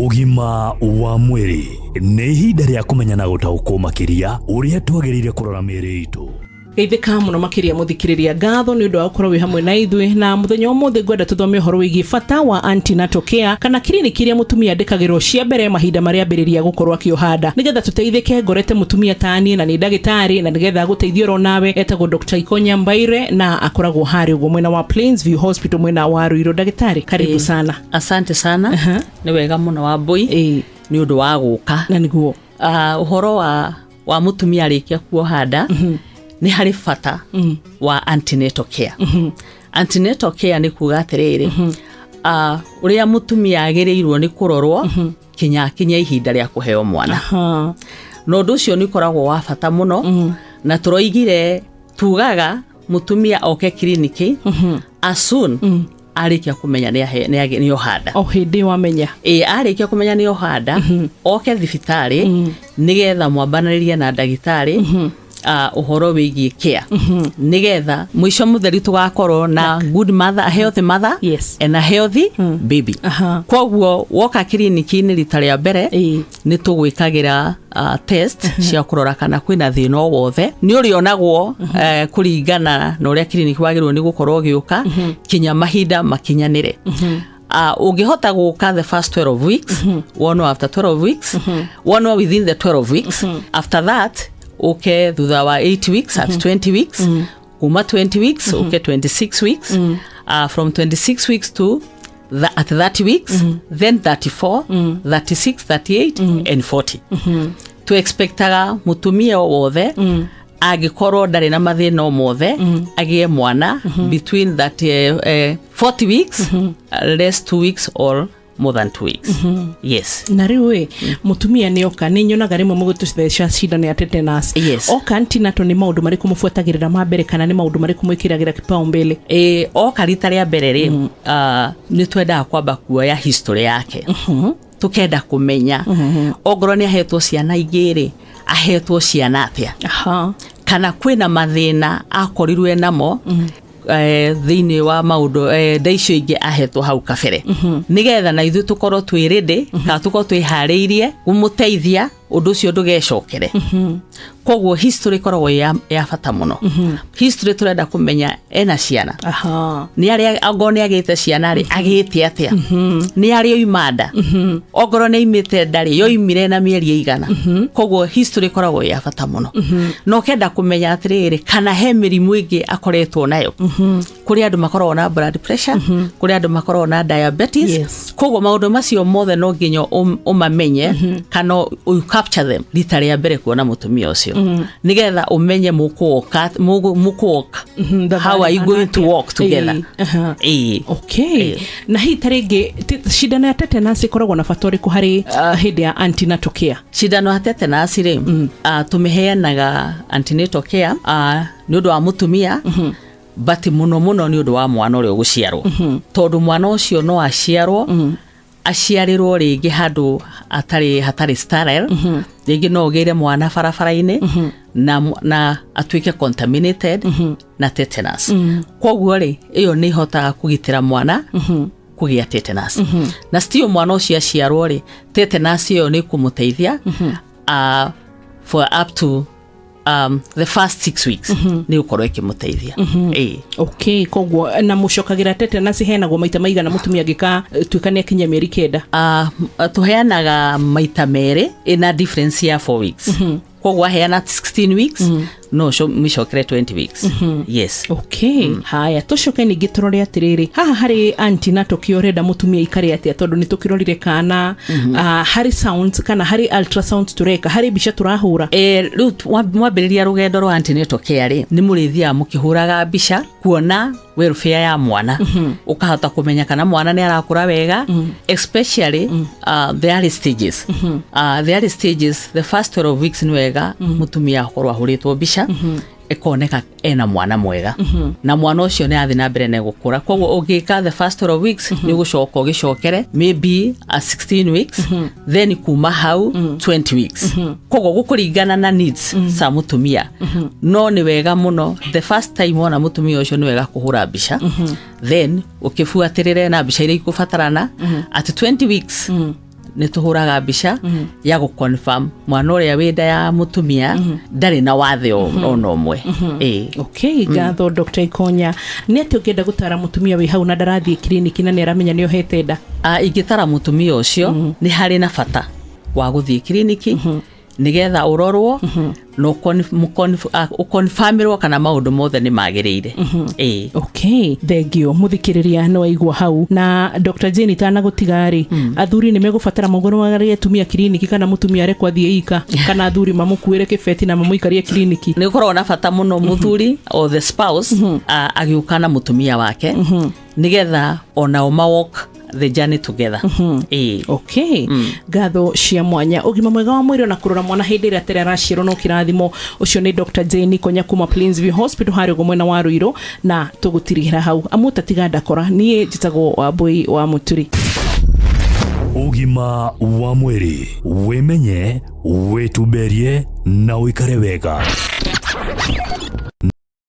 Ũgima wa mwĩrĩ nĩ ihinda rĩa kũmenya na gũtaũkwo makĩria ũrĩa twagĩrĩire kũrora mĩĩrĩ itũ. Geithĩka mũno makĩria mũthikĩrĩria, ngatho nĩ ũndũ wa gũkorwo wĩ hamwe na ithuĩ. Na mũthenya ũmũthĩ ngwenda tũthome ũhoro wĩgiĩ bata wa antenatal care, kana kiriniki iria mũtumia andĩkagĩrwo cia mbere mahinda marĩa ambĩrĩria gũkorwo akĩoha nda, nĩgetha tũteithĩke. Ngorete mũtumia taniĩ na nĩ ndagĩtarĩ, na nĩgetha agũteithie oro nawe, etagwo Dr. Ikonya Mbaire, na akoragwo harĩa ũguo mwena wa Plainsview Hospital, mwena wa Ruiru. Ndagĩtarĩ, karibu sana. Asante sana. Nĩ wega mũno, wa mbũi, nĩ ũndũ wa gũka. Na nĩguo. Ũhoro wa mũtumia arĩkia kuoha nda, nĩ harĩ bata wa antenatal care. Antenatal care nĩ kuga atĩrĩrĩ, ũrĩa mũtumia agĩrĩirwo nĩ kũrorwo kinya akinya ihinda rĩa kũheo mwana. Na ũndũ ũcio nĩ ũkoragwo wa bata mũno, na tũroigire tugaga mũtumia oke kiriniki as soon arĩkia kũmenya nĩ oha nda. O hĩndĩ wamenya. Ĩ, arĩkia kũmenya nĩ oha nda, oke thibitarĩ nĩgetha mwambanĩrĩrie na ndagĩtarĩ ũhoro wĩgiĩ care, nĩgetha mũico mũtheri tũgakorwo na good mother, a healthy mother and a healthy baby. Koguo woka kiriniki-inĩ rita rĩa mbere, nĩ tũgwĩkagĩra test cia kũrora kana kwĩna thĩna o wothe. Nĩ ũrĩonagwo kũringana na ũrĩa kiriniki wagĩrĩirwo nĩ gũkorwo ũgĩũka kinya mahinda makinyanĩre. Ũngĩhota gũka the first 12 weeks, wonwo after 12 weeks, wonwo within the 12 weeks. After that uke thutha wa 8 weeks at 20 weeks, kuma 20 weeks uke 26 weeks, from 26 weeks to at 30 weeks, then 34, 36, 38 and 40. Tuexpectaga mutumia o wothe angĩkorwo ndarĩ na mathĩna o mothe agĩe mwana between that 40 weeks, less 2 weeks or more than 2 weeks, yes. Na rĩu ĩ, mũtumia nĩ oka, nĩ nyonaga rĩmwe mũgĩtũtheca cindano ya tetanus. Oka antenatal, nĩ maũndũ marĩkũ mũbuatagĩrĩra ma mbere, kana nĩ maũndũ marĩkũ mwĩkĩragĩra kipaumbele? Ĩ, oka rita rĩa mbere rĩ, nĩ twendaga kwamba kuoya history yake, tukenda kũmenya ongorwo nĩ ahetwo ciana ingĩ rĩ, ahetwo ciana atĩa, kana kwĩna mathĩna akorirwe namo thĩinĩ wa maũndũ nda icio ingĩ ahetwo hau kabere, nĩgetha na ithuĩ tũkorwo twĩ ready kana tũkorwo twĩharĩirie kũmũteithia ũndũ ũcio ndũgecokere. Koguo history ĩkoragwo ĩ ya bata mũno. History, tũrenda kũmenya ena ciana, nĩ arĩa, angorwo nĩ agĩte ciana rĩ, agĩte atĩa, nĩ arĩa oima nda, ongorwo nĩ aimĩte nda rĩ, yoimire na mĩeri ĩigana. Koguo history ĩkoragwo ĩ ya bata mũno, na ũkenda kũmenya atĩrĩrĩ, kana he mĩrimũ ĩngĩ akoretwo nayo. Kũrĩ andũ makoragwo na blood pressure, kũrĩ andũ makoragwo na diabetes. Koguo maũndũ macio mothe no nginya ũmamenye kana you capture them rita rĩa mbere kuona mũtumia ũcio, nĩgetha ũmenye mũkũwoka mũkũwoka, how are you going to walk together. Ĩĩ. Okay, na hihi ta rĩngĩ cindano ya tetanus ĩkoragwo na bata ũrĩkũ harĩ hĩndĩ ya antenatal care? Cindano ya tetanus rĩ, tũmĩheanaga antenatal care nĩ ũndũ wa mũtumia, but mũno mũno nĩ ũndũ wa mwana ũrĩa ũgũciarwo, tondũ mwana ũcio no aciarwo, aciarĩrwo rĩngĩ handũ atarĩ hatarĩ sterile. Rĩngĩ no ũgĩre mwana barabara-inĩ na atuĩke contaminated na tetanus. Koguo rĩ, ĩyo nĩ ĩhotaga kũgitĩra mwana kũgĩa tetanus. Na still mwana ũcio aciarwo rĩ, tetanus ĩyo nĩ kũmũteithia for up to the first 6 weeks, nĩ gũkorwo ĩkĩmũteithia. Ĩĩ. Okay, koguo na mũcokagĩra tetanus heanagwo maita maigana mũtumia angĩka tuĩka nĩ akinyia mĩeri 9? Tũheanaga maita merĩ ĩna difference ya 4 weeks. Koguo aheana 16 weeks, no mĩcokere 20 weeks, yes. Okay, haya, tũcoke ningĩ tũrore atĩrĩrĩ, haha harĩ antenatal care ũrenda mũtumia ikare atĩa? Tondũ nĩ tũkĩrorire kana harĩ sounds kana harĩ ultrasounds tũreka, harĩ mbica tũrahũra. E, rĩu mwambĩrĩria rũgendo rwa antenatal care rĩ, nĩ mũrĩthiaga mũkĩhũraga mbica kuona welfare ya mwana, ũkahota kũmenya kana mwana nĩ arakũra wega, especially the early stages, the early stages, the first 12 weeks. Nĩ wega mũtumia akorwo ahũrĩtwo mbica ĩkoneka ena mwana mwega na mwana ũcio nĩ athiĩ na mbere na gũkũra. Koguo ũngĩka the first 12 weeks, nĩ ũgũcoka ũgĩcokere maybe a 16 weeks, then kuma hau 20 weeks. Koguo gũkũringana na needs ca mũtumia, no nĩ wega mũno the first time wona mũtumia ũcio, nĩ wega kũhũra mbica, then ũkĩbuatĩrĩre na mbica iria ikũbatarana at 20 weeks. Nĩ tũhũraga mbica ya gũ confirm mwana ũrĩa wĩ nda ya mũtumia ndarĩ na wathe ona ũmwe. Ĩĩ. Okay, ngatho Dr. Ikonya. Nĩ atĩ ũngĩenda gũtara mũtumia wĩ hau na ndarathiĩ kiriniki na nĩ aramenya nĩ ohete nda? Ingĩtara mũtumia ũcio nĩ harĩ na bata wa gũthiĩ kiriniki nĩgetha ũrorwo na ũkonfirmĩrwo kana maũndũ mothe nĩ magĩrĩire. Ĩĩ. Okay, thengio mũthikĩrĩria, nĩ waigua hau. Na Dr. Jane, itanagũtiga rĩ, athuri nĩ megũbatara mũgũrũarĩ atumia kiriniki kana mũtumia arekwo athiĩ ika, kana athuri mamũkuĩre kĩbeti na mamũikarie kiriniki? Nĩ gũkoragwo na bata mũno mũthuri or the spouse agĩũka na mũtumia wake nĩgetha onao ma walk the journey together. Ĩĩ. Okay, ngatho cia mwanya. Ũgima mwega wa mwĩrĩ na kũrora mwana hĩndĩ ĩrĩa atarĩ araciarwo no kĩrathimo. Ũcio nĩ Dr. Jane Konya kuma Plainsview Hospital harĩa ũguo mwena wa Ruiru, na tũgũtirihĩra hau amu tatiga ndakora. Niĩ njĩtagwo Wambui wa Mũturi. Ũgima wa mwĩrĩ, wĩmenye, wĩtumberie na ũikare wega.